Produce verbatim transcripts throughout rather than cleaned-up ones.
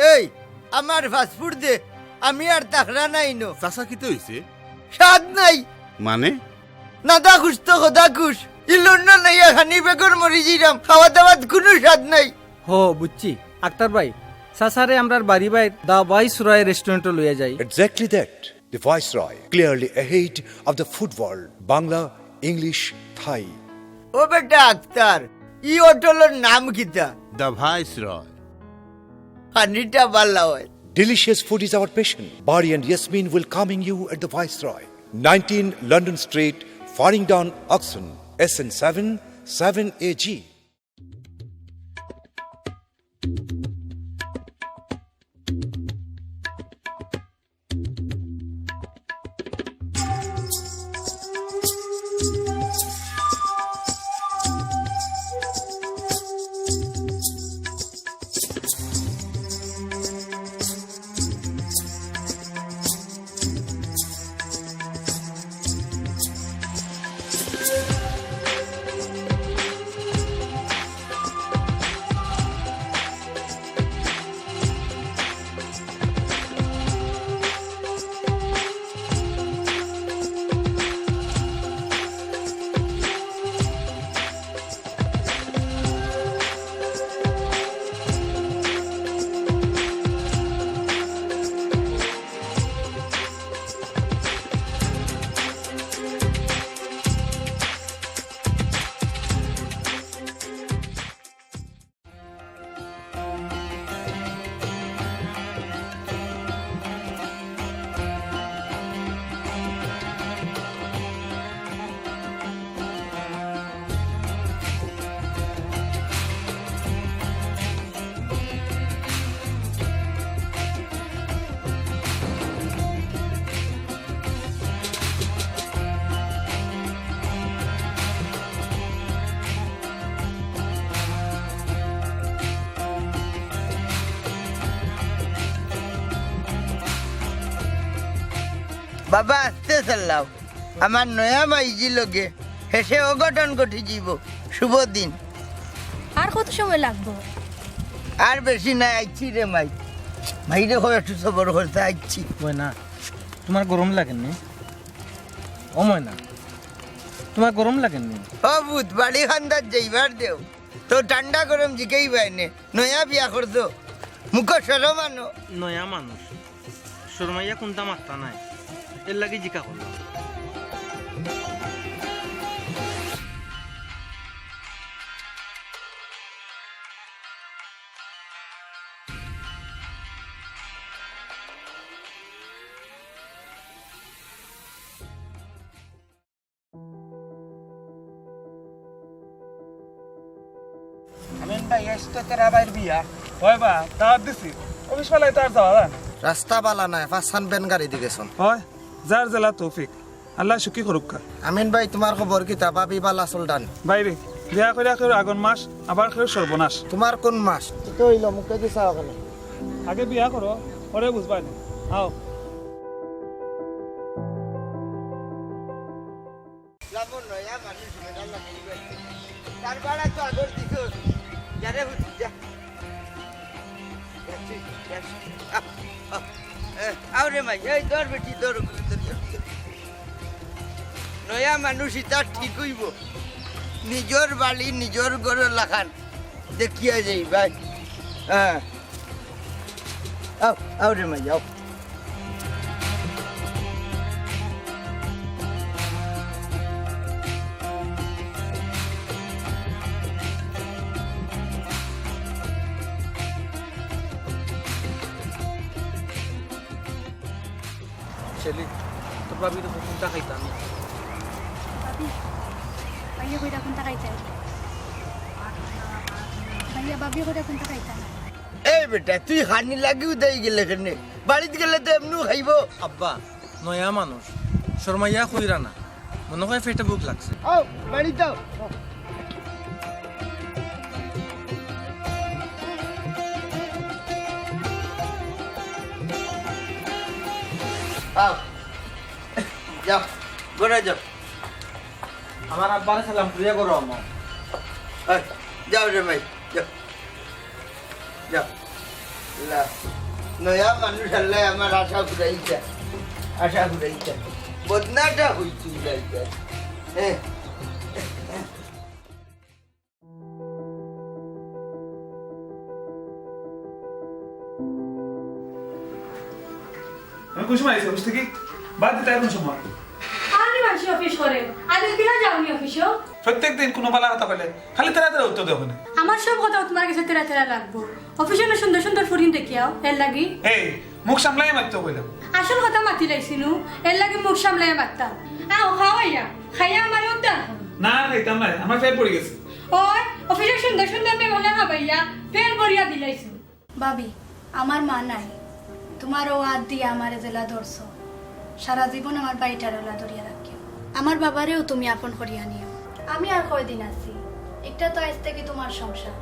এই, আমার পাসপোর্ট দে, আমি আর থাকরাম না ইনো। চাচা, কিতা অইছে? স্বাদ নাই। মানে? নাদা খুশ তো খোদা খুশ। ই লন্ডন আইয়া খানি বেগর মরি যাইরাম, খাওয়া দাওয়াত কুনু স্বাদ নাই। হো, বুঝছি। আক্তার ভাই, চাচারে আমরার বাড়ি বাইর The Viceroy restaurant-ও লইয়া যাই। Exactly that. The Viceroy, clearly ahead of the food world. Bangla, English, Thai. ও বেটা আক্তার, ই হোটেলর নাম কিতা? The Viceroy. খানিটা বালা অয়। Delicious food is our passion. Bari and Yasmin welcoming you at the Viceroy, nineteen London Street, Farringdon, Oxon, S N seven, seven A G. বাবা, আস্তে চালাও। আমার নয়া মাইজি লগে হেষে অঘটন ঘটি যিবো। শুভ দিন। আর কত সময় লাগবো? আর বেশি নাই, আইচ্ছি রে মাই। মাইরে কও একটু সবর করতে, আইচ্ছি। ময়না, তুমার গরম লাগের নি? ও ময়না, তুমার গরম লাগের নি? ও পুত, বাড়ি খান্দাত যাইবার দেও। তো ঠান্ডা গরম জিকাইবায় নে। নয়া বিয়া করছো, মুখো শরম আনো। নয়া মানুষ, শরমাইয়া কুন্তা মাততা নায়, এরলাগি জিকা করলাম। আমিন ভাই, আইজ তো তোর আবার বিয়া। অয় বা, দাওয়াত দিছি। অফিস ফালাই তো আর যাওয়া যায় না। রাস্তা বালা নায়, পাঁচখান ভ্যান গাড়ি দি গেছন। অয়, যার যেলা তৌফিক। আল্লায় সুখী করুক্কা। আমিন ভাই, তুমার খবর কিতা? ভাবি বালা আছইন নি? ভাইরে, বিয়া করিয়া কেউর আগন মাস, আবার কেউর সর্বনাশ। তুমার কুন মাস? ইতা অইলো, মুখে দি চাও কেনে? আগে বিয়া করো, পরে বুঝবায় নে। আও। লামো নয়া মানুষ বেটা লাগাইবে। তার ভাড়া তো আগর দিকে। যা রে বুঝি, যা। যা তুই, যা। আ, আ, এ, আও রে মাই, এই ধর বেটি, ধর, ধর, ধর, ধর। নয়া মানুষ ইতা ঠিক অইবো। নিজর বাড়ি, নিজর ঘরর লাখান। দেখিয়া যাই ভাই। হ্যাঁ। আও, আও রে মাই, আও। শেলি, তোর ভাবি তো কুন্তা খাইতা না। ভাবি, ভাইয়া কইরা কুন্তা খাইতা? ভাইয়া, ভাবি কইরা কুন্তা খাইতা না? এই বেটা, তুই খানি লাগি উদাই গেলে কেনে? বাড়িত গেলে তো এমনেউ খাইবো। আব্বা, নয়া মানুষ, শরমাইয়া কইরা না, মনো কয় পেটে ভুক লাগছে। আও, বাড়িত আও। আও, যাও, ঘরে যাও। আমার আব্বারে সালাম করিয়া ঘরো আমো। এই, যাও রে মাই, যাও। যাও। আল্লাহ, নয়া মানুষ আল্লাহ আমার আশা ফুরাইতা, আশা ফুরাইতা। বদনাটা হইছিল আইতা। হ্যাঁ। আমি কুন সময় আইছি অফিস থাকি? বাদ দিতে কোন সময়? আরে মানষে অফিস করে, আজ কিলা যাওনি অফিসো? প্রত্যেক দিন কুনু বালা কথা কইলে খালি তেরা তেরা উত্তর দেও কেনে? আমার সব কথা তুমার গেছে তেরা তেরা লাগবো। অফিসো না সুন্দর সুন্দর ফুরিন দেখিয়াও, এর লাগি। এই, মুখ সামলাইয়া মাততে কইলাম। আসল কথা মাতি লাইছি নু, এর লাগি মুখ সামলাইয়া মাততাম। আও, খাও আইয়া, খাইয়া আমারে উদ্ধার করো। না, খাইতাম না, আমার পেট ভরি গেছে। ওই, অফিসো সুন্দর সুন্দর মেহমানে খাবাইয়া, পেট ভরিয়া দিলাইছো। ভাবি, আমার মা নাই, তুমার অউ আত দিয়া আমারে যেলা ধরছো, সারা জীবন আমার ভাইটারে অলা ধরিয়া রাখিও। আমার বাবারেও তুমি আপন করিয়া নিও। আমি আর কয়দিন আছি, একটা তো আইজ থাকি তুমার সংসার।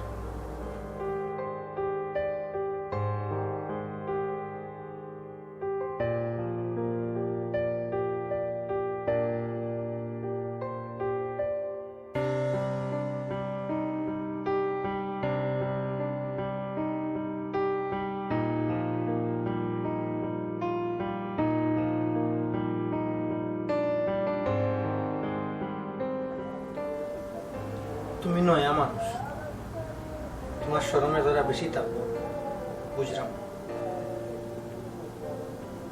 তুমি নয়া মানুষ, তুমার শরমে যারা বেশি থাকবো, বুঝলাম।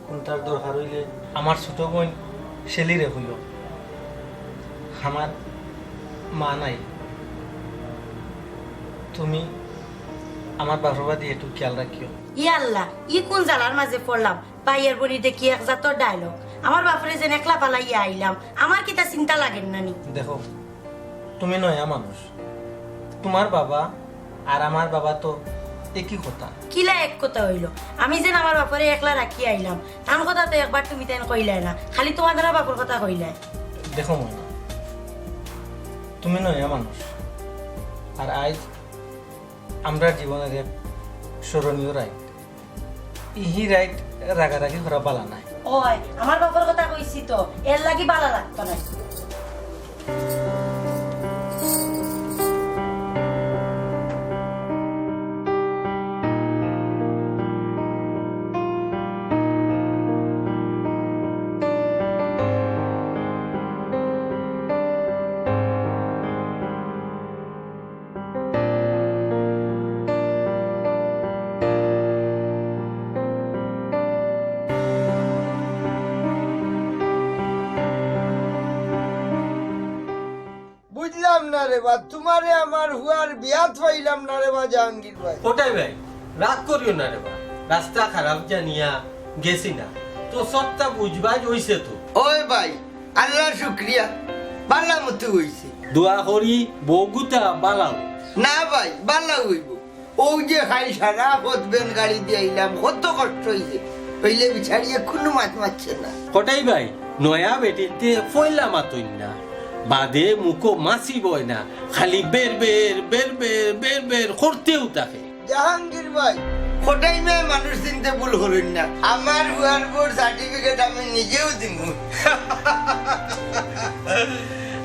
কুনটার দরকার অইলে আমার ছোট বইন শেলিরে কইও। আমার মা নাই, তুমি আমার বাপর বাদি একটু খেয়াল রাখিও। ইয়া আল্লাহ, ই কুন জ্বালার মাঝে পড়লাম? ভাইয়ার বইনর দেখি এক জাতর ডায়লগ। আমার বাপরে যেন একলা ফালাইয়া আইলাম, আমার কিতা চিন্তা লাগের না নি? দেখো, তুমি নয়া মানুষ, তুমার বাবা আর আমার বাবা তো একই কথা। কিলা এক কথা অইলো? আমি যেন আমার বাপরে একলা রাখিয়া আইলাম, তান কথা তো একবার তুমি তাইন কইলায় না, খালি তুমার বাপর কথা কইলায়। দেখো ময়না, তুমি নয়া মানুষ, আর আইজ আমরার জীবনর এক স্মরণীয় রাইত। ইহি রাইত রাগারাগি করা বালা নায়। ওই, আমার বাপর কথা কইছি তো, এর লাগি বালা লাগতো নায়। বুঝলাম না রে বা, তুমারে আমার হুয়ার বিয়াত পাইলাম না রে বা জাহাঙ্গীর ভাই। কটাই ভাই, রাগ করিও না রে বা, রাস্তা খারাপ জানিয়া গেছি না, তো সবটা বুঝবাজ অইছে তো। ওই ভাই, আল্লাহর শুক্রিয়া, বালা মতো অইছে। দোয়া করি বউগুতা বালাও। না ভাই, বালা অইবো। অউ যে খাই সারা পথ ভ্যান গাড়ি দিয়া আইলাম, কত কষ্ট অইছে। অইলে বিচারিয়ে কুনু মাত মাতছে না। কটাই ভাই, নয়া বেটিন্তে পয়লা মাতইন না, বাদে মুখো মাছি বয় না, খালি বের বের, বের বের, বের বের করতেউ থাকে। জাহাঙ্গীর ভাই, কটাই মেয়ে মানুষ চিনতে ভুল করইন না। আমার হুয়ার বউর সার্টিফিকেট আমি নিজেউ দিমু।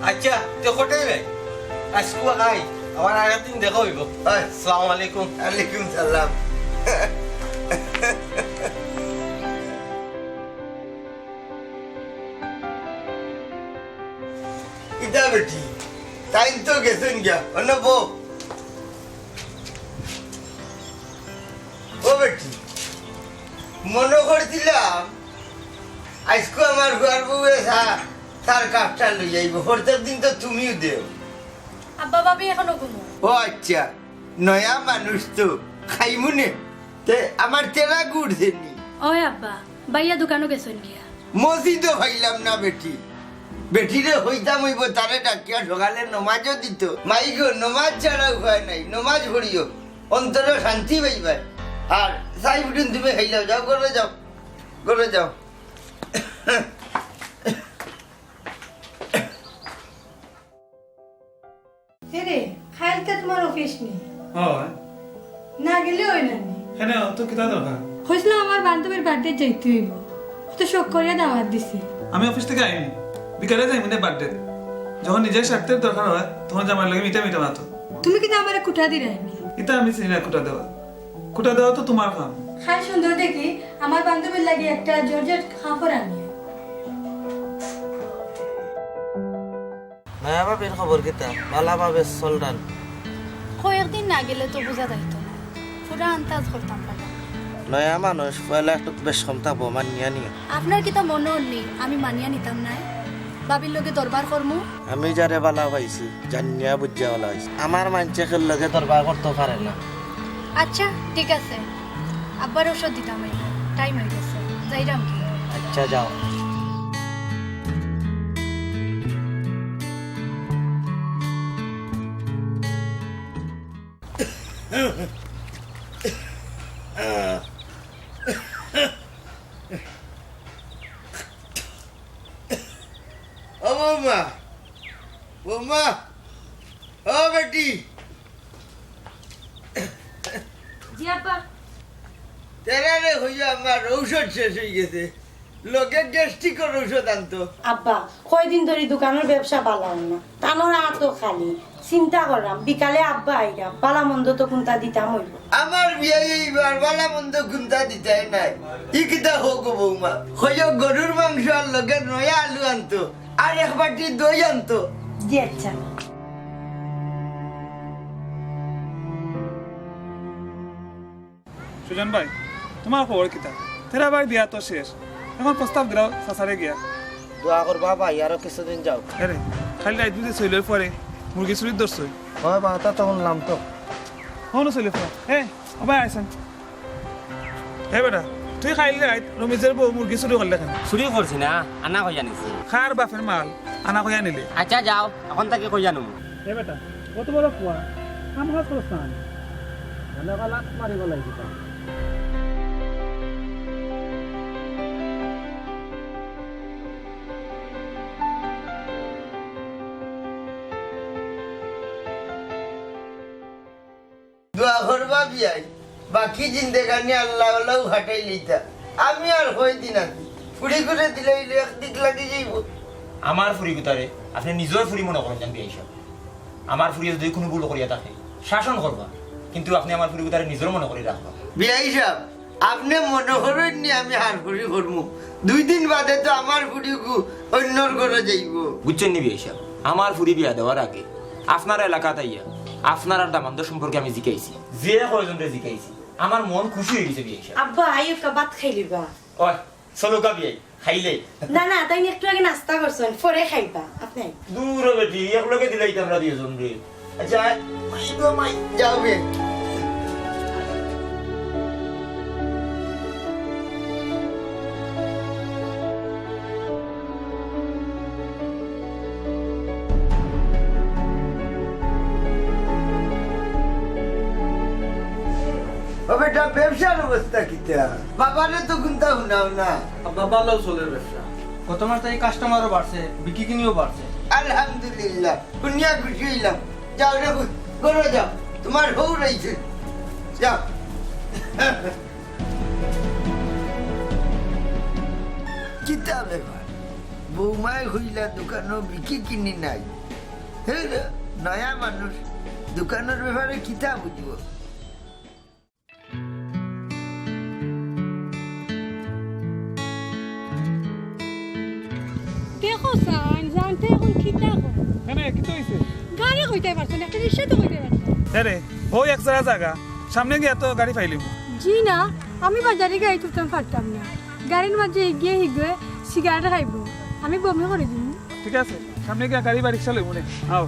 আচ্ছা, তে কটাই ভাই, আইজকু আই, আবার আরেকদিন দেখা অইবো। হয়। আসসালামু আলাইকুম। ওয়ালাইকুম সালাম। ইতা বেটি, তাইন তো গেছইন গিয়া, অন্য বউ। ও বেটি, মনো করছিলাম আইজকু আমার হুয়ার বউয়ে চা, চার কাপটা লই আইবো, প্রত্যেক দিন তো তুমিউ দেও। আব্বা, ভাবি এখনো ঘুমো। ও আচ্ছা, নয়া মানুষ তো, খাইমুনে। তে আমার তেরা গুড় দেনি। ওই আব্বা, ভাইয়া দোকানো গেছইন গিয়া। মসজিদও পাইলাম না বেটি। বেটিরে কইতাম অইবো তারে ডাকিয়া সকালে নমাজও দিতো। মাই গো, নমাজ ছাড়া উপায় নাই, নমাজ পড়িও, অন্তরে শান্তি পাইবায়। আর চাই ফুটুন তুমি খাইলাও, যাও ঘরো যাও, ঘরো যাও। এরে, কাইলতা তুমার অফিস নি? অয়। না গেলে অয় না নি? কেনে, তো কিতা দরকার? কইছলাম আমার বান্ধবীর বার্থডে যাইতে অইবো। অত শখ করিয়া দাওয়াত দিছে। আমি অফিস থাকি আইমু। বিকালে যাইমুনে বার্থডে। যখন নিজর স্বার্থর দরকার অয়, তখন জামাইর লগে মিঠা মিঠা মাতো। তুমি কিতা আমারে খুটা দিরায় নি? ইতা আমি চিনি না খুটা দেওয়া। কুটা দেওয়া তো তুমার কাম। খাই সুন্দর দেখি আমার বান্ধবীর লাগি একটা জর্জেট কাপড় আনিয়া। নয়া ভাবির খবর কিতা? বালা ভাবে চলরান? কয়েকদিন না গেলে তো বুঝা যাইতো না, পুরা আন্দাজ করতাম পারলাম। নয়া মানুষ, পয়লা একটু বেশ কম থাকবো, মানিয়া নিও। আপনার কিতা মনে অর নি আমি মানিয়া নিতাম নায়? ভাবির লগে দরবার করমু। আমি যারে বালা পাইছি, জানিয়া বুঝিয়া বালা পাইছি। আমার মানষে কেউর লগে দরবার করতো পারে না। আচ্ছা, ঠিক আছে, আব্বার ঔষধ দিতাম অইবো, টাইম অই গেছে, যাইরাম কি? আচ্ছা, যাও। ও বৌমা, বৌমা, ও বেটি। জি আব্বা। তেরারে কইয়া আমার ঔষধ শেষ অই গেছে, লগে গ্যাস্ট্রিকর ঔষধ আনতো। আব্বা, কয়দিন ধরি দোকানর ব্যবসা বালা অয় না, তানর আতও খালি। চিন্তা করলাম, বিকালে আব্বা আইরা, বালা মন্দ তো কুন্তা দিতাম অইবো। আমার বিয়াই এইবার বালা মন্দ কুন্তা দিতায় নায়। ই কিতা কও গো বৌমা? কইও গরুর মাংস আর লগে নয়া আলু আনতো, আর এক বাটি দই আনতো। জি আচ্ছা। সুজন ভাই, তুমার খবর কিতা? তেরা ভাই বিয়া তো শেষ, এখন প্রস্তাব দিলাও চাচারে গিয়া। দোয়া করবা ভাই, আরো কিছুদিন যাও। আরে, খালি রাইত বুঝি চইলের পরে মুরগি চুরির ধরছইন। হয় বা, তা তো হুনলাম তো। হনো চইলের পরে। এ, ও ভাই আইছইন। হে বেটা, তুই খাইল রাইত রমিজর বউ মুরগি চুরি করলে কেনে? চুরি করছি না, আনা কইয়া নিছি। কার বাপের মাল আনা কইয়া নিলে? আচ্ছা যাও, এখন থাকি কইয়া নিমু। এ বেটা, কত বড় পুয়া, কাম কাজ করছ না। ভালা ভালা মারি বলাই দিতা। দোয়া করবা বিয়াই, বাকি জিন্দেগানি আল্লাহ আল্লাহ খাটাই লইতা। আমি আর কয়দিন আছি, ফুড়ি করে দিলে অইলে একদিক লাগি যাইবো। আমার ফুড়ি গুতারে আপনে নিজর ফুড়ি মনে করইন যান বিয়াই সাব। আমার ফুড়িয়ে যদি কুনু ভুল করিয়া থাকে, শাসন করবা, কিন্তু আপনে আমার ফুড়ি গুতারে নিজর মনে করি রাখবা। বিয়াই সাব, আপনে মনে করইন নি আমি হার ফুড়ি করমু? দুই দিন বাদে তো আমার ফুড়িগু অইন্যর ঘরো যাইবো। বুঝছইন নি বিয়াই সাব, আমার ফুড়ি বিয়া দেওয়ার আগে আপনার এলাকাত আইয়া আপনার আর দামান্দর সম্পর্কে আমি জিকাইছি, যে কয়জনরে জিকাইছি, আমার মন খুশি অই গেছে বিয়াই সাব। আব্বা, আইউক্কা, ভাত খাইলিবা। ওই, চলো গা বিয়াই, খাইলে। না, না, তাইন একটু আগে নাস্তা করছইন, পরে খাইবা, আপনে। দূর হ বেটি, একলগে দিলাইতাম না দুইজনরে। আচ্ছা, আয়, মাই গো মাই, যাও বে। ও বেটা, ব্যবসার অবস্থা কিতা? বাবারে তো কুন্তা হুনাও না। আব্বা, ভালাউ চলের ব্যবসা। গত মাস থাকি কাস্টমারও বাড়ছে, বিক্রি কিনিও বাড়ছে। আলহামদুলিল্লাহ, হুনিয়া খুশি অইলাম। যাও রে পুত, ঘরো যাও, তুমার হউ রইছে, যাও। কিতা ব্যাপার? বৌমায় কইলা দোকানো বিক্রি কিনি নাই। হে রে, নয়া মানুষ, দোকানর ব্যাপারে কিতা বুঝবো? দেখো সাইন, জানতে এখন কিতা কর? কেনে, কিতা অইছে? গাড়ি কইতায় পারছো না, একটা রিক্সা তো কইতায় পারছো না। আরে, অউ এক জাগা জাগা, সামনে গিয়া তো গাড়ি পাইলিমু। জি না, আমি বাজারে গাড়ি তুলতাম পারতাম না। গাড়ির মাঝে হিগিয়ে হিগিয়ে সিগারেট খাইবো, আমি বমি করি দিমু। ঠিক আছে, সামনে গিয়া গাড়ি বা রিক্সা লইমু নে, আও।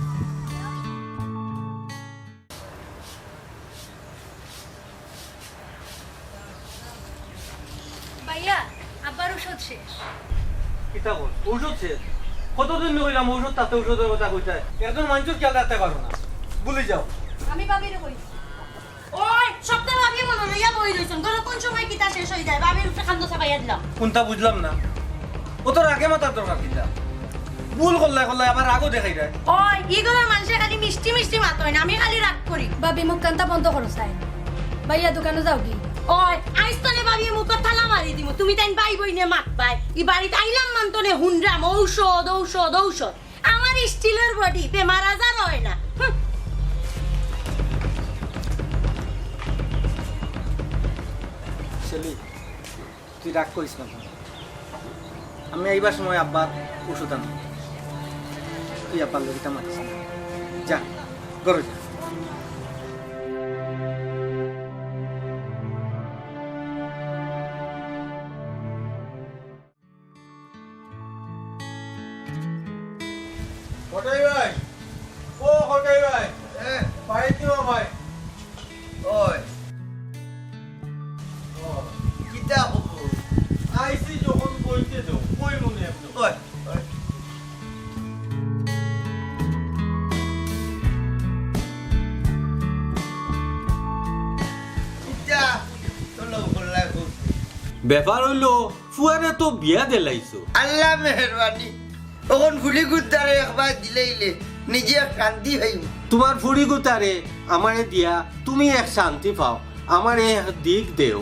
ভাইয়া, আব্বার ঔষধ শেষ। কিতা কর? ঔষধ শেষ? কতদিন ধরি কইলাম ঔষধ থাকতে ঔষধর কথা কইতায়। একজন মানষর খেয়াল রাখতে পারো না, ভুলি যাও। আমি ভাবিরে কইছি। ওই, সবতা ভাবিয়ে মনো লইয়া বই রইছইন। ঘরো কুন সময় কিতা শেষ অই যায়, ভাবির উপরে কান্দো চাপাইয়া দিলাম। কুনতা বুঝলাম না। অত রাগে মাতার দরকার কিতা? ভুল করলায় করলায় আবার রাগও দেখাইরায়। ওই, ই ঘরর মানষে খালি মিষ্টি মিষ্টি মাতইন, আমি খালি রাগ করি। ভাবি, মুখ কান্তা বন্ধ করো চাইন। ভাইয়া, দোকানো যাওগি। ওই, আইজ তনে ভাবিয়ে মুখো তালা মারি দিমু। তুমি তাইন ভাই বইনে মাতবায়। ই বাড়িত আইলাম মানতনে হুনরাম ঔষধ, ঔষধ, ঔষধ। আমার স্টিলর বডি, বেমার আজার অয় না। হুঁ। রাগ করিস না। আমি আইবার সময় আব্বার ওষুধ আনবো। তুই আব্বার লগে ইতা মাতিস না। যা, ঘরো যা। কটাই ভাই, ও কটাই ভাই, এ? ভাই দিও ভাই। ওই। ও। কিতা খবর? আইছি যখন কইতে দেও, কই মনে একদম। ওই, ওই। কিতা? চলো, বললাই বলতে। ব্যাপার অইলো, ফুয়ারে তো বিয়া দিলাইছো। আল্লাহ মেহেরবানি। অখন ফুড়ি গুতারে একবার দিলাইলে নিজে এক শান্তি পাইমু। তুমার ফুড়ি গুতারে আমারে দিয়া তুমি এক শান্তি পাও, আমারে এক দিক দেও।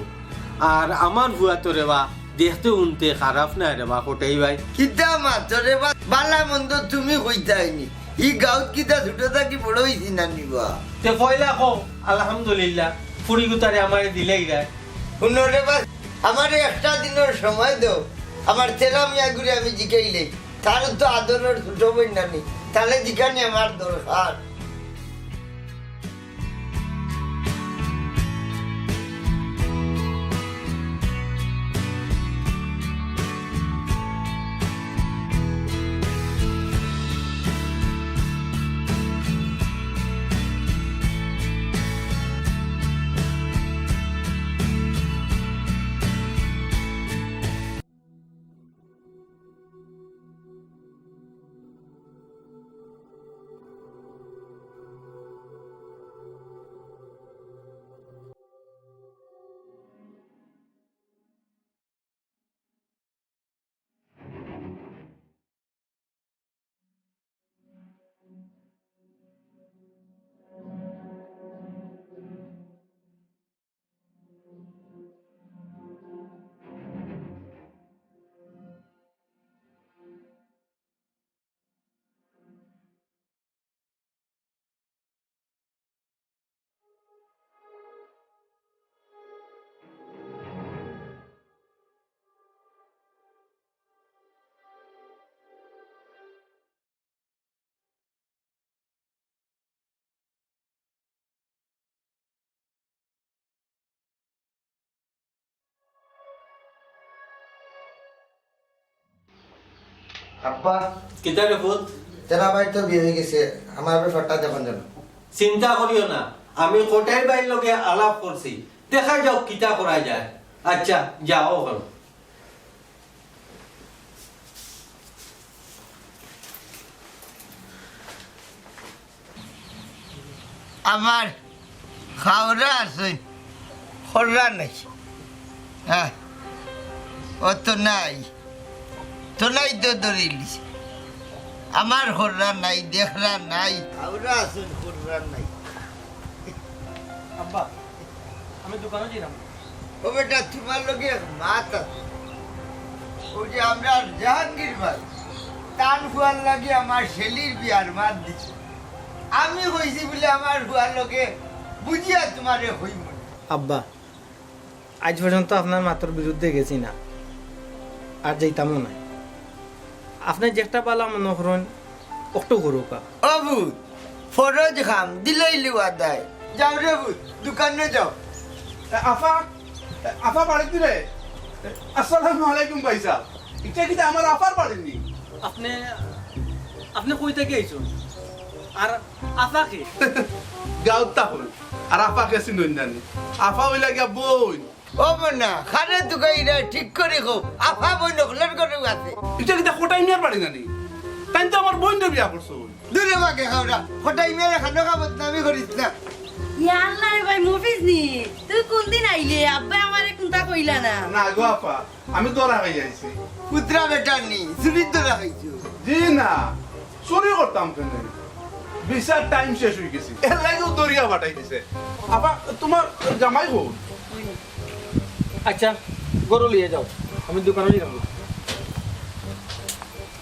আর আমার ফুয়া তো রে বা দেখতে হুনতে খারাপ নায় রে বা, কটাই ভাই। কিতা মাতো রে বা, বালা মন্দ তুমি কইতায় নি। ই গাউত কিতা ছোট থাকি বড় অইছি না নি বা? তে পয়লা কও, আলহামদুলিল্লাহ, ফুড়ি গুতারে আমারে দিলাইরায়। হুনো রে বা, আমারে একটা দিনর সময় দেও, আমার তেরা মিয়া গুরে আমি জিকাইলে, তার তো আদরর ছোট বইন নানি, তারে জিকানি আমার দরকার। আব্বা। কিতা রে পুত? তেরা ভাই তো বিয়া অই গেছে, আমার ব্যাপারটা দেখুন যেন। চিন্তা করিও না, আমি কটাই ভাইর লগে আলাপ করছি, দেখা যাউক কিতা করা যায়। আচ্ছা, যাও অখন। আমার খাওরা আছে, খররা নাই। হ্যাঁ, অত নাই, তো নাই তো ধরিলিস। আমার খররা নাই, দেখরা নাই। খাওরা আছে, খররা নাই। আব্বা, আমি দোকানো যাইরাম। ও বেটা, তুমার লগে এক মাত আছে। অউ যে আমরার জাহাঙ্গীর ভাই, তান ফুয়ার লাগি আমার শেলির বিয়ার মাত দিছে। আমি কইছি বুলে আমার ফুয়ার লগে বুঝিয়া তুমারে কইমু। আব্বা, আইজ পর্যন্ত আপনার মাতর বিরুদ্ধে গেছি না, আর যাইতামও নায়। আপনে যেটা বালা মনো করইন, অকটু করউক্কা। ও পুত, ফরজ কাম, দিলাইলে আদায়। যাও রে পুত, দোকানো যাও। এ, আফা, এ, আফা বাড়িত নি রে? এ, আসসালামু আলাইকুম ভাইসাব। ইটা কিতা আমার আফার বাড়ি নি? আপনে, আপনে কই থাকি আইছইন? আর আফা কে? গাউত থাকইন। আর আফা কে চিনইন না নি? আফা অইলা গিয়া বইন। ও মনা, কারে তুকাইরায় ঠিক করি কও, আফা বইন অকলর ঘরেউ আছে। ইটা কিতা কটাই মিয়ার বাড়ি নানি? তাইন তো আমার বইনরে বিয়া করছইন। দূরে বাগে খাওরা, কটাই মিয়ারে খানোখা বদনামি করিস না। ইয়া আল্লাহ রে ভাই, মফিজ নি? তুই কুনদিন আইলে? আব্বায় আমারে কুন্তা কইলা না। না গো আফা, আমি ধরা খাই আইছি। কুত্রা বেটা নি, চুরির ধরা খাইছো? জি না, চুরি করতাম কেনে? ভিসার টাইম শেষ অই গেছে, এরলাগিউ ধরিয়া পাঠাই দিছে। আফা, তুমার জামাই কই? আচ্ছা, ঘরো লইয়া যাও, আমি দোকানো যাইরাম।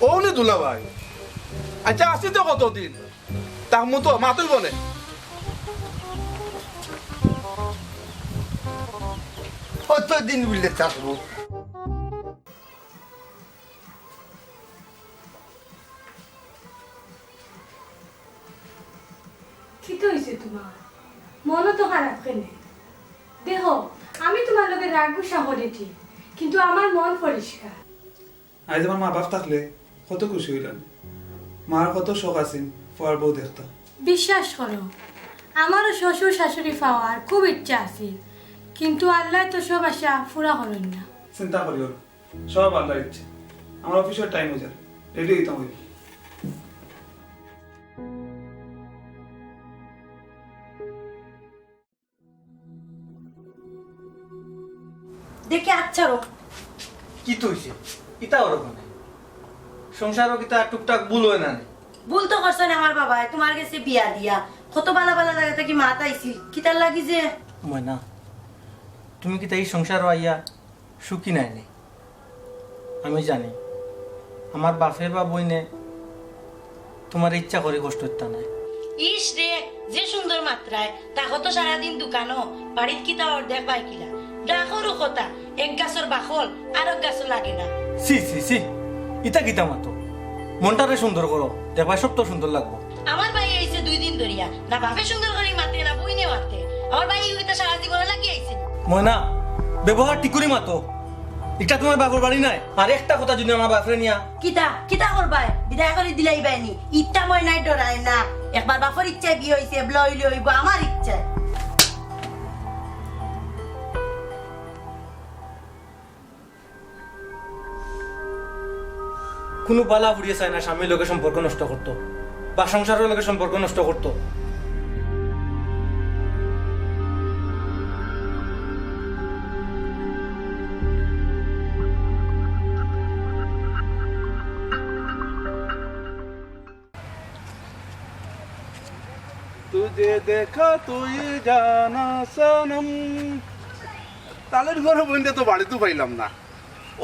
অউ নি দুলাভাই, আচ্ছা, আছি তো কতদিন, থাকমু তো, মাতইবো নে। কতদিন বুলে থাকমু? কিতা অইছে তুমার? মনও তো খারাপ কেনে? দেখো, আমি তুমার লগে রাগ গুসা করি ঠিক, কিন্তু আমার মন পরিষ্কার। আইজ আমার মা বাপ থাকলে কত খুশি অইলাম। মার কত শখ আছিল ফুয়ার বউ দেখতা। বিশ্বাস করো, আমারও শ্বশুর শাশুড়ি পাওয়ার খুব ইচ্ছা আছিল, কিন্তু আল্লায় তো সব আশা পুরা করইন না। চিন্তা করিও না, সব আল্লার ইচ্ছা। আমার অফিসর টাইম অই যার, রেডি অইতাম অইবো। দেখি, আচ্ছা রো। কিতা অইছে? ইতা ওরকম না। সংসারও কিতা টুকটাক ভুল অয় না নি? ভুল তো করছইন আমার বাবায়, তুমার গেছে বিয়া দিয়া। কত বালা বালা জাগা থাকি মাত আইছিল। কিতার লাগি যে? ময়না, তুমি কিতা ই সংসারও আইয়া সুখী নায় নি? আমি জানি, আমার বাপে বা বইনে তুমারে ইচ্ছা করি কষ্ট দিতা নায়। ইস রে, যে সুন্দর মাতরায়, তা কত সারাদিন দোকানো, বাড়িত কিতা অর্ধেক বাই কিলা। ডাকরও কথা, এক গাছর বাকল আরক গাছো লাগে না। ছি, ছি, ছি, ইতা কিতা মাতো? মনটারে সুন্দর করো, দেখবায় সব তো সুন্দর লাগবো। আমার ভাই আইছে দুই দিন ধরিয়া, না বাপে সুন্দর করি মাতে, না বইনে মাতে। আমার ভাই ইটা সারা জীবন লাগি আইছে। ময়না, ব্যবহার ঠিক করি মাতো। ইটা তুমার বাপর বাড়ি নায়। আর একটা কথা যদি আমার বাপরে নিয়া কিতা, কিতা করবায়? বিদায় করি দিলাইবায় নি? ইটা ময়নায় ডরায় না। একবার বাপর ইচ্ছায় বিয়া অইছে, এবলা অইলে অইবো আমার ইচ্ছায়। কুনু বালা ফুড়িয়ে চায় না স্বামীর লগে সম্পর্ক নষ্ট করতো বা সংসারর লগে সম্পর্ক নষ্ট করতো। তুঝে দেখা তুই জানা সনম। তাইলে ঘরো বইনরে তো বাড়িত পাইলাম না,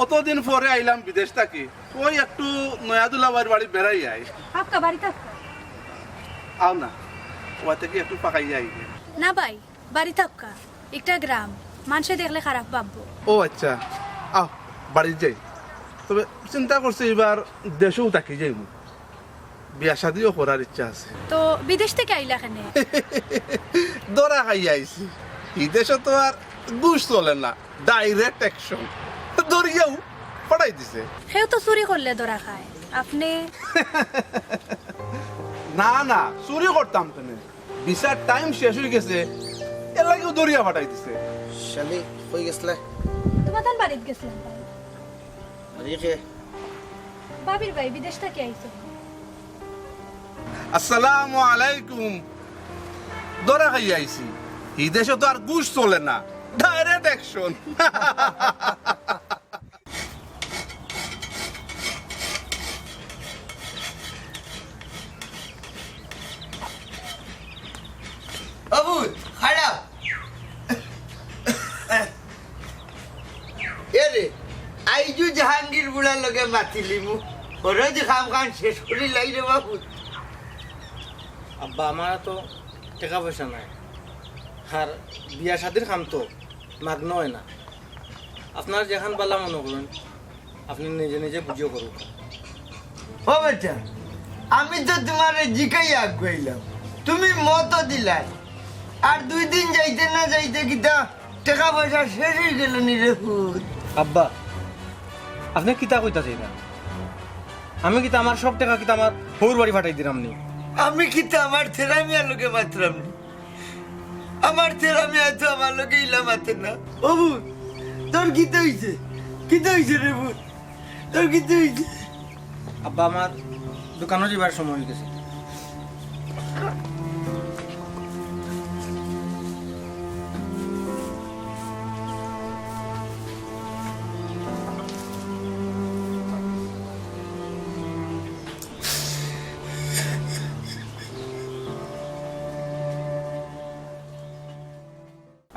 অতদিন পরে আইলাম বিদেশ থাকি। ওই একটু নয়া দুলাভাইর বাড়ি বেড়াই আই। আপকা বাড়িত আপকা। আও না, ওয়া থাকি একটু ফাকাইয়া আই। না ভাই, বাড়িত আপকা। একটা গ্রাম, মানষে দেখলে খারাপ ভাববো। ও আচ্ছা, আও, বাড়িত যাই। তবে চিন্তা করছি এবার দেশেও থাকি যাইমু। বিয়া শাদিও করার ইচ্ছা আছে। তো বিদেশ থাকি আইলা কেনে? ধরা খাইয়া আইছি। ই দেশো তো আর ঘুষ চলে না, direct action। ধরিয়াও ফাটাই দিছে। কেউ তো চুরি করলে ধরা খায়, আপনে? না, না, চুরি করতাম কেনে? ভিসার টাইম শেষ অই গেছে, এর লাগিও ধরিয়া ফাটাই দিছে। শালি, কই গেছলে? তুমার তান বাড়িত গেছিলাম ভাই। আরে কে? ভাবির ভাই, বিদেশ থাকি আইছে। আসসালামু আলাইকুম। ধরা খাইয়া আইছি। ই দেশো তো আর ঘুষ চলে না, direct action। ও পুত, খাড়া। এ রে, আইজু জাহাঙ্গীর বুড়ার লগে মাতিলিমু। হরজ কাম খান শেষ করি লাই রে বাবু। আব্বা, আমার তো টেকা পয়সা নাই, আর বিয়া শাদির কাম তো মাগনা অয় না। আপনার যেখান বালা মনো করইন, আপনে নিজে নিজে বুঝিয়া করুক। ও বেটা, আমি তো তুমারে জিকাইয়া আগুয়াইলাম, তুমি মত দিলায়, আর দুই দিন যাইতে না যাইতে কিতা টেকা পয়সা শেষ অই গেল নি রে পুত? আব্বা, আপনে কিতা কইতা চাইরা? আমি কিতা আমার সব টেকা কিতা আমার হউর বাড়ি ফাটাই দিরাম নি? আমি কিতা আমার থেরা মিয়ার লগে মাতরাম নি? আমার থেরা মিয়া তো আমার লগে ইলা মাতে না। ও পুত, তোর কিতা অইছে? কিতা অইছে রে পুত? তোর কিতা অইছে? আব্বা, আমার দোকানো যাইবার সময় অই গেছে।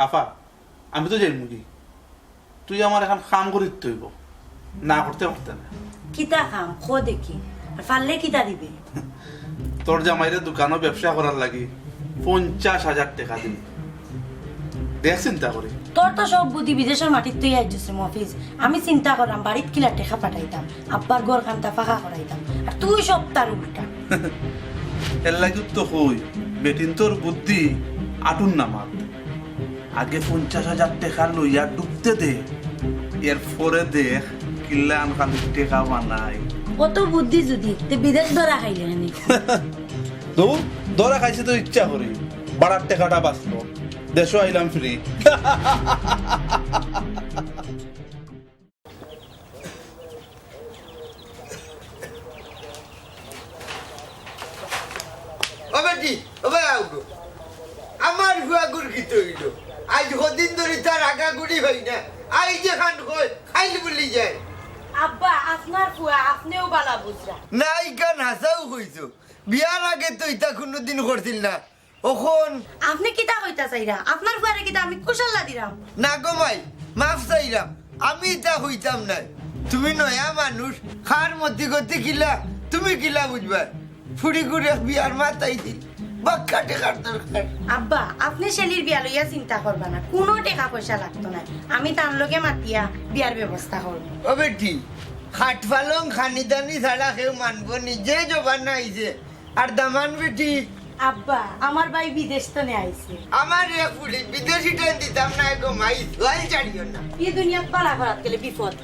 আফা, আমি তো যাইমুগি। তুই আমার এখান কাম করিতে অইবো, না করতে পারতে না। কিতা কাম ক দেখি, আর পারলে কিতা দিবে? তোর জামাইরে দোকানো ব্যবসা করার লাগি পঞ্চাশ হাজার টেকা দিমু। দেখ চিন্তা করি। তোর তো সব বুদ্ধি বিদেশর মাটিত তুই আইজছে মফিজ। আমি চিন্তা করলাম বাড়িত কিলা টেকা পাঠাইতাম, আব্বার ঘর খান্তা ফাঁকা করাইতাম, আর তুই সব তার উল্টা। এর লাগি তো কই, বেটিন্তর বুদ্ধি আটুর নামাত। আগে পঞ্চাশ হাজার টেকা লইয়া ডুবতে দে, এরপরে দেখ কিলা আন খালি টেকা বানাই। কত বুদ্ধি যদি, তে বিদেশ ধরা খাইলে নি। দৌ, ধরা খাইছে তো ইচ্ছা করি, বাড়ার টেকাটা বাঁচলো, দেশো আইলাম ফিরি। ও বেটি, ও ভাই আউগো। আমার ফুয়াগুর কিতা অইলো? আইজ কদিন ধরি তার আগাগুড়ি অয় না। আইজ যেখান কয়, কাইল ভুলি যায়। আব্বা, আপনার ফুয়া, আপনেও বালা বুঝরা। না, ইখান হাছাউ কইছো। বিয়ার আগে তো ইতা কুনুদিন করছিল না। অখন আপনে কিতা কইতা চাইরা? আপনার ফুয়ারে কিতা আমি কুশাল্লা দিরাম? না গো মাই, মাফ চাইরাম, আমি ইতা কইতাম নায়। তুমি নয়া মানুষ, কার মতি গতি কিলা, তুমি কিলা বুঝবায়? ফুড়িগুর এক বিয়ার মাত আইছিল, বাক্কা টেকার দরকার। আব্বা, আপনে শেলির বিয়া লইয়া চিন্তা করবা না, কুনু টেকা পয়সা লাগতো নায়, আমি তান লগে মাতিয়া বিয়ার ব্যবস্থা করমু। ও বেটি, খাট পালং খানিদানি ছাড়া কেউ মানবো নি, যে জমানা আইছে। আর দামান বেটি। আব্বা, আমার ভাই বিদেশ তনে আইছে। আমার এক ফুড়ি বিদেশি টাইম দিতাম না গো মাই, জোয়াল ছাড়িও না। ই দুনিয়াত বালা করাত গেলে বিপদ।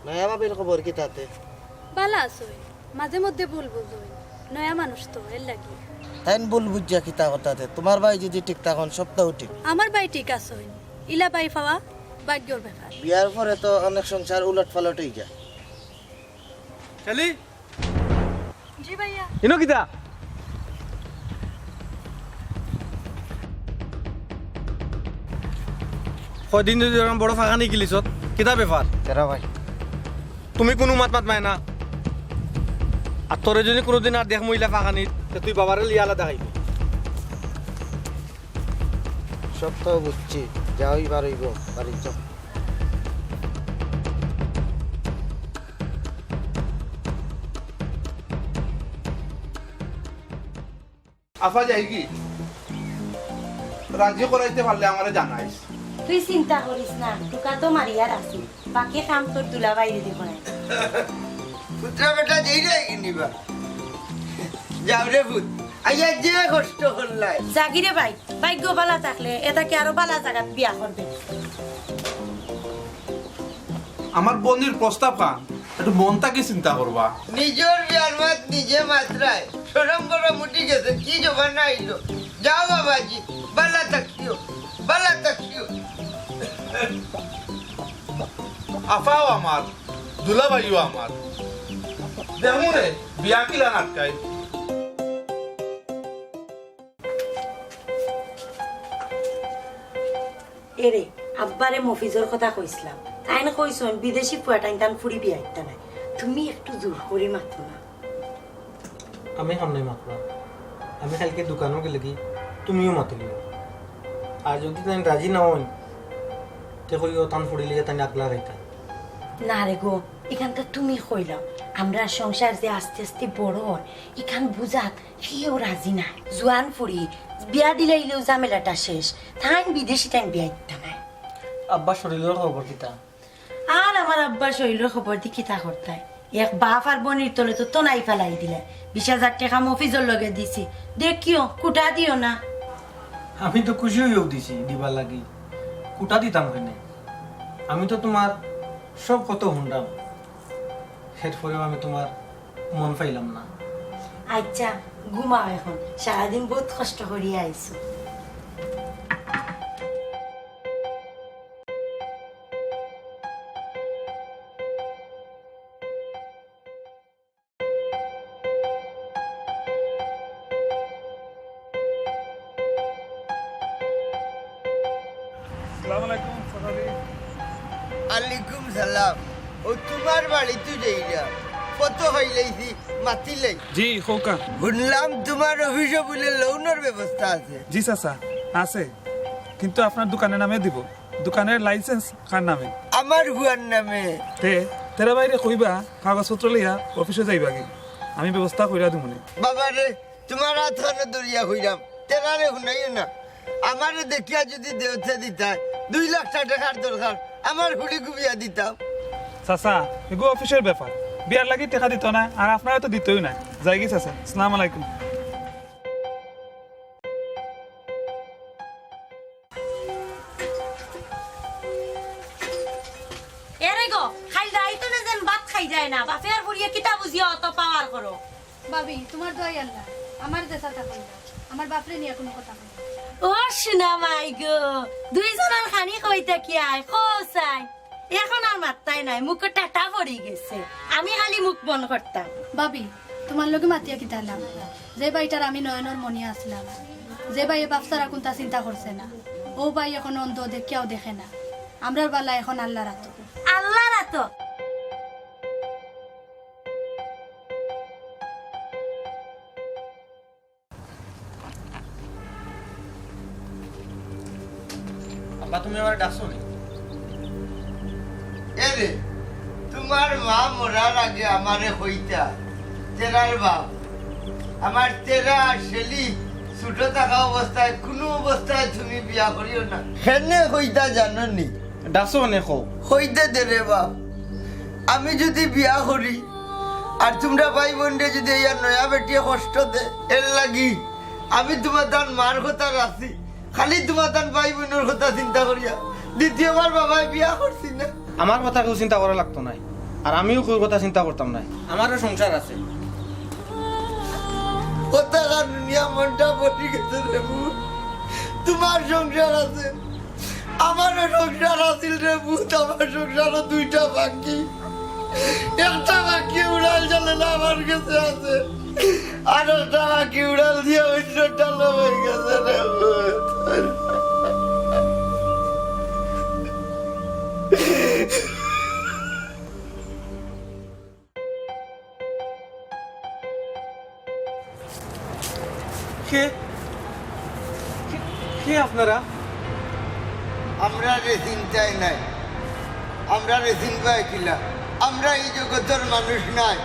নয়া ভাবির খবর কিতা তে? বালা আছইন, মাঝে মধ্যে ভুল বুঝইন, নয়া মানুষ তো, এর লাগি। তাইন ভুল বুঝিয়া কিতা করতা তে? তুমার ভাই যদি ঠিক থাকইন, সবতাউ ঠিক। আমার ভাই ঠিক আছইন, ইলা ভাই পাওয়া ভাগ্যর ব্যাপার। বিয়ার পরে তো অনেক সংসার উলট পালট অই যায়। শেলি? জি ভাইয়া। ইনো কিতা? কয়দিন ধরি এরকম বড় ফাঁকানি গিলিছত, কিতা ব্যাপার? তেরা ভাই। তুমি কুনু মাত মাতবায় না। আর তোরে যদি কুনুদিন আর দেখমু ইলা ফাঁকানিত, তে তুই বাবারে লইয়া আলাদা খাইবি। সবতাউ বুঝছি, যা অইবার অইবো, বাড়িত যাও। আফা যাইগি? রাজি করাইতে পারলে আমারে জানাইস। তুই চিন্তা করিস না, টোকা তো মারিয়ার আছি, বাকি কাম তোর দুলাভাইরে দি করাই। পুত্রা বেটা যেই যাইগি নিবা। যাও রে পুত, আইয়া যে কষ্ট করলাই। যাগি রে ভাই, ভাগ্য বালা থাকলে এটাকে আরো বালা জাগাত বিয়া করবে। আমার বইনর প্রস্তাব খান একটু মন থাকি চিন্তা করবা। নিজর বিয়ার মাত নিজে মাতরায় শরম বরম উঠি গেছে, কি জমানা আইলো। যাও বাবাজি, বালা থাকিও, বালা থাকিও। আফাও আমার, দুলাভাইও আমার। দেখমু রে, বিয়া কিলা আটকাই। এরে, আব্বারে মফিজর কথা কইছলাম। তাইন কইছইন বিদেশি ফুয়াটাইন তান ফুড়ি বিয়া দিতা নায়। তুমি একটু জোর করি মাতো না। আমি কাম নাই মাতলাম। আমি কাইলকে দোকানো গেলেগি, তুমিও মাতিলিও। আর যদি তাইন রাজি না অইন, তে কইও তান ফুড়ি লইয়া তাইন আগলা খাইতা। না রে গো, ইখান তো তুমি কইলাও। আমরার সংসার যে আস্তে আস্তে বড় অয়, ইখান বুঝাত কেউ রাজি নায়। জুয়ান ফুড়ি, বিয়া দিলাইলেউ ঝামেলাটা শেষ। তাইন বিদেশি তাইন বিয়া দিতা নায়। আব্বার শরীলর খবর কিতা? আর আমার আব্বার শরীলর খবর দি কিতা করতায়? এক বাপ আর বইনর তলে তো তনাই ফালাই দিলায়। বিশ হাজার টেকা মফিজর লগে দিছি, দেখিও, কুটা দিও না। আমি তো খুশি অইয়াউ দিছি দিবার লাগি, কুটা দিতাম কেনে? আমি তো তুমার সব কথা হুনরাম, এরপরেও আমি তুমার মন পাইলাম না। আইচ্ছা, ঘুমাও এখন, সারাদিন বউত কষ্ট করিয়া আইছো। আসসালামু আলাইকুম, সরকারি। আলাইকুম সালাম। ও তুমার বাড়িত যাইরা, ফটো পাইলাইছি, মাতিলাই। জি, কউক্কা। হুনলাম তুমার অফিসো বুলে লোনর ব্যবস্থা আছে। জি চাচা, আছে, কিন্তু আপনার দোকানের নামে দিব। দোকানের লাইসেন্স কার নামে? আমার ফুয়ার নামে। তে, তেরা ভাইরে কইবা, কাগজপত্র লইয়া অফিসো যাইবাগি, আমি ব্যবস্থা করিয়া দিমুনে। বাবারে, তুমার আত খানো ধরিয়া কইরাম, তেরারে হুনাইও না। আমারে দেখিয়া যদি দেওতে দিতায়, দুই লাখ টেকার দরকার, আমার ফুড়িগু বিয়া দিতাম। চাচা, এগু অফিসর ব্যাপার, বিয়ার লাগি টেকা দিত না, আর আপনারে তো দিতই না। যাইগি চাচা, আসসালামু আলাইকুম। এরে গো, খাইল দাইতো না যেন ভাত খাই যায় না, বাপে আর বুড়িয়ে কিতা বুঝিয়া অত পাওয়ার করো। ভাবি, তুমার দোয়াই আল্লাহ, আমার দেশা থাকো না, আমার বাপরে নিয়া কুনু কথা কইও না। ও সোনা মাই গো, দুইজনর খানি কইতা কি আয়, কও চাই। এখন আর মাত্তাই নাই, মুখো টাটা পড়ি গেছে। আমি খালি মুখ বন্ধ করতাম। ভাবি, তুমার লগে মাতিয়া কিতা লাভ? যে ভাইটার আমি নয়নর মনি আছলাম, যে ভাইয়ে বাপ ছাড়া কুনতা চিন্তা করছে না, অউ ভাই এখন অন্ধ, দেখিয়াও দেখে না। আমরার বালা এখন আল্লাহর আতো। আল্লাহর আতো। আব্বা, তুমি আমারে ডাকছো নি? এ রে, তুমার মা মরার আগে আমারে কইতা, তেরার বাপ, আমার তেরা আর শেলি ছোট থাকা অবস্থায় কুনু অবস্থায় তুমি বিয়া করিও না। কেনে কইতা জানো নি? ডাকছো অনে কও। কইতে দে রে বাপ, আমি যুদি বিয়া করি আর তুমরা ভাই বইনরে যুদি ইয়া নয়া বেটিয়ে কষ্ট দে, এর লাগি আমি তুমার তান মার কথা রাখছি, খালি তুমার তান ভাই বইনর কথা চিন্তা করিয়া। দ্বিতীয়বার বাবায় বিয়া করছি না। আমার কথা কেউ চিন্তা করা লাগতো নায়, আর আমিও কেউর কথা চিন্তা করতাম নায়। আমারও সংসার আছে। কথা কানুনিয়া মনটা পড়ি গেছে রে বইন, তুমার সংসার আছে, আমারও সংসার আছিল রে পুত, আমার সংসারও দুইটা পাখি। একটা পাখি উড়াল চলে না আমার গেছে আছে, আর একটা পাখি উড়াল দিয়া অইন্য ডালো অই গেছে রে পুত। কে? কে, কে আপনারা? আমরারে চিনতায় নায়, আমরারে চিনবায় কিলা? আমরা ই জগতর মানুষ নায়।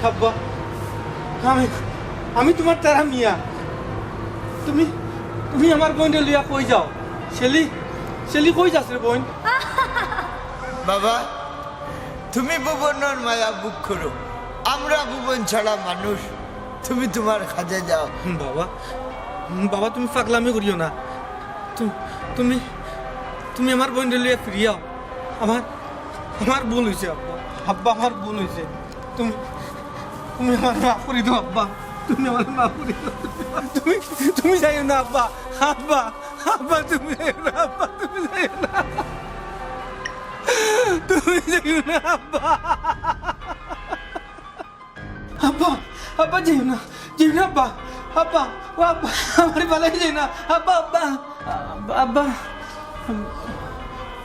আব্বা, আমি, আমি তুমার তেরা মিয়া। তুমি, তুমি আমার বইনরে লইয়া কই যাও? শেলি, শেলি কই যাস রে বইন? বাবা, তুমি ভুবনর মায়া ভোগ করো, আমরা ভুবন ছাড়া মানুষ, তুমি তুমার কাজে যাও। বাবা, বাবা, তুমি পাগলামি করিও না। তু-, তুমি, তুমি আমার বইনরে লইয়া ফিরিয়া আও। আমার, আমার ভুল অইছে আব্বা। আব্বা, আমার ভুল অইছে। তুমি, তুমি আমারে মাফ করি দেও আব্বা। তুমি আমারে মাফ করি দেও। তুমি, তুমি যাইও না আব্বা। আব্বা, আব্বা, তুমি যাইও না আব্বা। তুমি যাইও না। তুমি যাইও না আব্বা। আব্বা, আব্বা, যাইও না, যাইও না আব্বা, আব্বা, ও আব্বা, আমারে ফালাই যাইও না, আব্বা, আব্বা, আব্বা, আব্বা।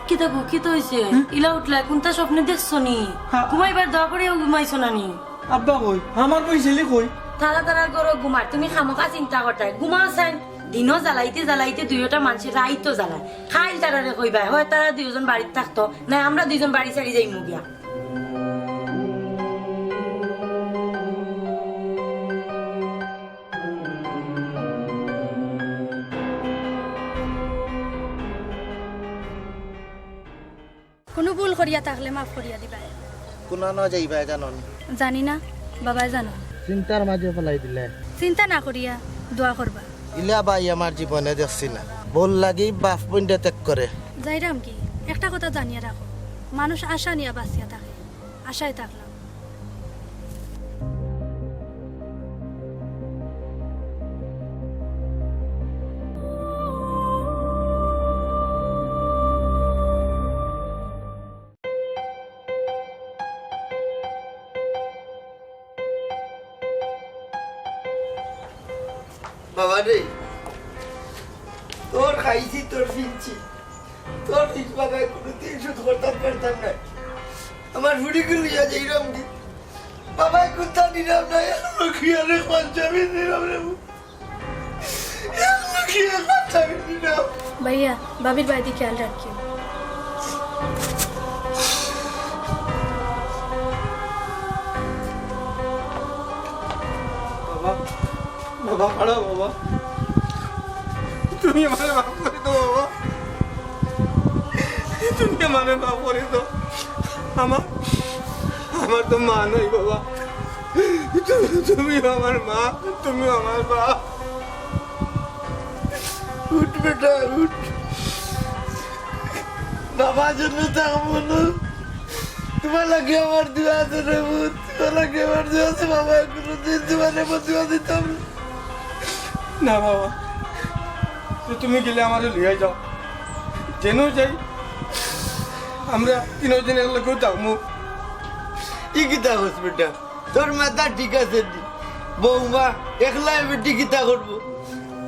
কিতা গো, কিতা অইছে? ইলা উঠলা, কুনটা স্বপ্নে দেখছো নি? হ্যাঁ। ঘুমাইবার দোয়া করিও ঘুমাইছো না নি? আব্বা কই? আমার বইন শেলি কই? তারা তারা ঘরো ঘুমার, তুমি খামোখা চিন্তা করতায়। ঘুমাও চাইন, দিনও জ্বালাইতে জ্বালাইতে দুইওটা মানষে রাইতও জ্বালায়। খাইল তারারে কইবায়, হয় তারা দুইজন বাড়িত থাকতো, নায় আমরা দুইজন বাড়ি ছাড়ি যাইমু গিয়া। কুনু ভুল করিয়া থাকলে মাফ করিয়া দিবায়। কুনানো যাইবায় জানো নি? জানি না, বাবায় জানো। চিন্তার মাঝে ফালাই দিলে। চিন্তা না করিয়া দোয়া করবা। ইলা ভাই আমার জীবনে দেখছি না। বউর লাগি বাপ বইনরে ত্যাগ করে। যাইরাম কি, একটা কথা জানিয়া রাখো, মানুষ আশা নিয়া বাঁচিয়া থাকে, আশায় থাকলাম। বাবা রে, তোর খাইছি, তোর ফিরছি, তোর ফিস বাবায় কুনুদিন শোধ করতাম পারতাম না। আমার ফুড়িগুলো ইয়া যাইরাম দি। বাবায় কুন্তা নিরাম না, এর লুকিয়ে রে পঞ্চমী নিরাম রে। এর লুকিয়ে পঞ্চমী নিরাম। ভাইয়া, ভাবির বাড়ি খেয়াল রাখিও। বাবা, বাবা, খাড়া বাবা। তুমি আমারে মাফ করি দেও বাবা। তুমি আমারে মাফ করি দেও। আমার, আমার তো মা নাই বাবা, তুমি, তুমি আমার মা, তুমি আমার বাপ। উঠ বেটা, উঠ। বাবা জন্য থাকবো না। তোমার লাগি আমার দোয়া আছে রে পুত, তোমার লাগি আমার দোয়া আছে বাবা, কোনোদিন তোমার এমন দোয়া দিতাম না। না বাবা, তো তুমি গেলে আমারে লইয়া যাও, যেন যাই আমরা তিনও দিন একলগে থাকমু। ই কিতা কস বেটা? তোর মাথা ঠিক আছে নি? বৌমা একলা এই বেটি কিতা করবো?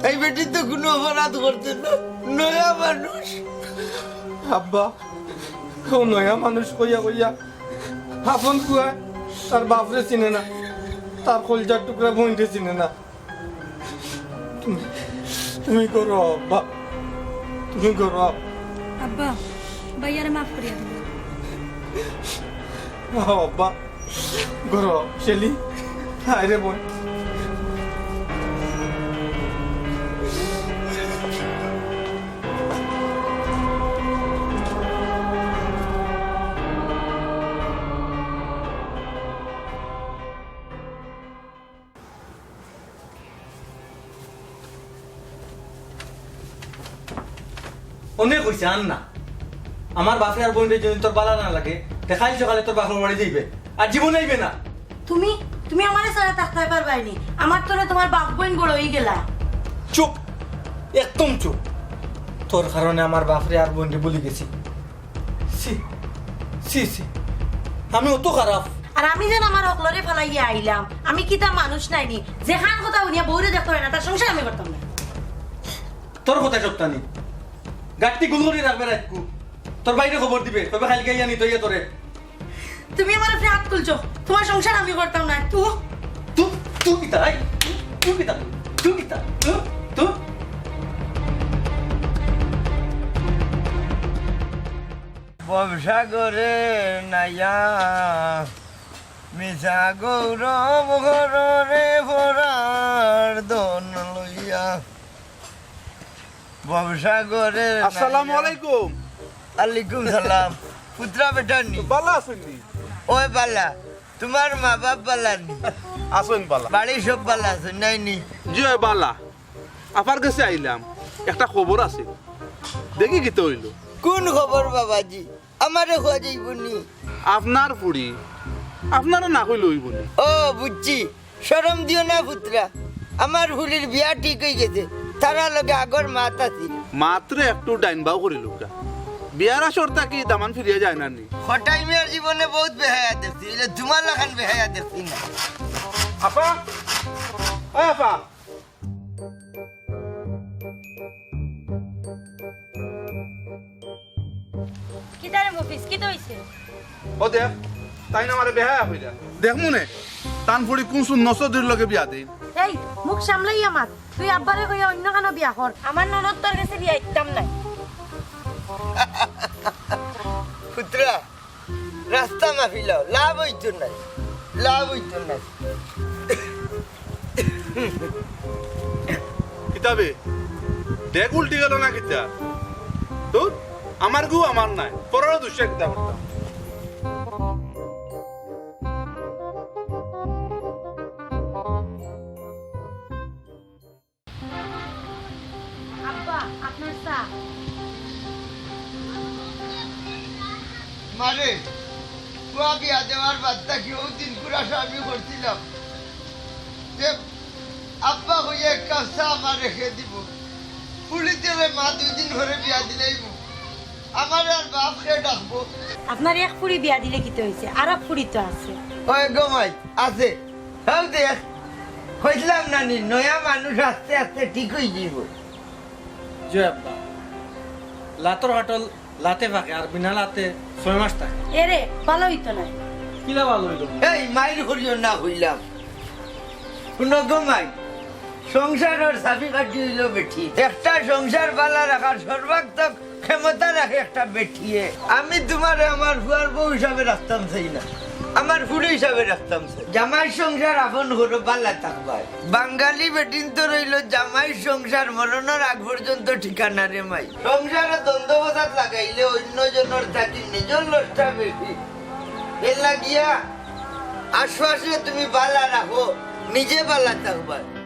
এই বেটি তো কোনো অপরাধ করছে না, নয়া মানুষ। আব্বা, কেউ নয়া মানুষ কইয়া কইয়া আপন পুয়া তার বাপরে চিনে না, তার কলজার টুকরা বইনরে চিনে না। তুমি, তুমি করো আব্বা, তুমি করো আব্বা। আব্বা, ভাইয়ারে মাফ করিয়া দিন। আব্বা, করো, শেলি, আয় রে বোন। অনেক অইছে, আর না। আমার বাপরে আর বইনরে যদি তোর বালা না লাগে, তে কাইল সকালে তোর বাপর বাড়ি যাইবে, আর জীবন আইবে না। তুমি, তুমি আমারে ছাড়া থাকতে পারবায় নি। আমার তরে তোমার বাপ বইন বড় অই গেলা। চুপ, একদম চুপ। তোর কারণে আমার বাপরে আর বইনরে ভুলি গেছি। ছি, ছি, ছি। আমি অত খারাপ। আর আমি যেন আমার অকলরে ফালাইয়া আইলাম, আমি কিতা মানুষ নাইনি? যেখান কথা হুনিয়া বউরে দেখতে হয় না, তার সংসার আমি করতাম না। তোর কথা সত্যানি। গাট্টি গুল করি রাখবে রাখকু। তোর বাইরে খবর দিবে, তবে খাইল গাইয়া নিত ইয়া তোরে। তুমি আমার উপরে হাত তুলছো, তোমার সংসার আমি করতাম না। তু, তু, তু কিতা, এই? তু, তু কিতা? তু কিতা? তু, তু? ভবসাগরে নাইয়া মিছা গৌরব ঘররে ভরার ধন লইয়া। ভবসাগরে আসসালামু নাইয়া। আলাইকুম। আলাইকুম সালাম। পুত্রা বেটার নি? বালা আছইন নি? ওই বালা। তোমার মা বাপ বালা নি? আছইন বালা। বাড়ির সব বালা আছইন নাইনি? জি অয় বালা। আপার গেছে আইলাম, একটা খবর আছে, দেখি কিতা অইলো। কোন খবর বাবাজি? আমারে কওয়া যাইবো নি? আপনার ফুড়ি, আপনারে না কইলে অইবো নি। ও বুঝছি, শরম দিও না পুত্রা, আমার ফুড়ির বিয়া ঠিক অই গেছে, তারার লগে আগর মাত আছিল। মাতরে একটু ডাইন বাউ করিলউক্কা, বিয়ার আসর থাকি দামান ফিরিয়া যায় না নি। কটাই মিয়ার জীবনে বউত বেহায়া দেখছি, অইলে তোমার লাখান বেহায়া দেখছি না। আপা, ও আপা। কিতা রে মফিজ, কিতা অইছে? ও দেখ, তাইন আমারে বেহায়া কইরা। দেখমু নে, তান ফুড়ি কুন সুন্নত চৌধুরীর লগে বিয়া দেইন। এই, মুখ সামলাইয়া মাত। তুই আব্বারে কইয়া অইন্য কানো বিয়া কর। আমার ননদ তোর গেছে বিয়া দিতাম নায়। পুত্রা, রাস্তা মাফিলাও, লাভ অইতো নায়, লাভ অইতো নায়। কিতা বে? ডেক উল্টি গেল না কিতা? ধুর, আমার গু আমার নায়, পরর দুষে কিতা করতাম? আব্বা, আপনার চা। মারে, পুয়া বিয়া দেওয়ার বাদ থাকি অউ দিনকুর আশা আমি করছিলাম যে আব্বা কইয়া এক কাপ চা আমার রেখে দিব। ফুড়িতে রে মা দুই দিন পরে বিয়া দিলাইমু। আমার আর বাপ কে ডাকবো? আপনার এক ফুড়ি বিয়া দিলে কিতা অইছে? আরক ফুড়ি তো আছে। ওই গো মাই, আছে। হউ দেখ, কইছিলাম না নি, নয়া মানুষ আস্তে আস্তে ঠিক অই যাইবো। জি আব্বা, লাতর কাটল লাতে পাকে, আর বিনা লাতে ছয় মাস থাকে। এরে, ভালা অইতো নায়। কিলা ভালা অইতো নায়? এই, মাইর করিও না কইলাম। হুনো গো মাই, সংসারর চাবিকাঠি অইলো বেটি। একটা সংসার ভালা রাখার সর্বাত্মক ক্ষমতা রাখে একটা বেটিয়ে। আমি তুমারে আমার ফুয়ার বউ হিসাবে রাখতাম চাই না, আমার ফুড়ি হিসাবে রাখতাম চাই। জামাইর সংসার আপন করো, ভালা থাকবায়। বাঙালি বেটিন্তর অইলো জামাইর সংসার মরণর আগ পর্যন্ত ঠিকানা রে মাই। সংসারে দ্বন্দ্ব ফসাদ লাগাইলে অইন্য জনর থাকি নিজর লসটা বেশি। এর লাগিয়া আশপাশরে তুমি বালা রাখো, নিজে বালা থাকবায়।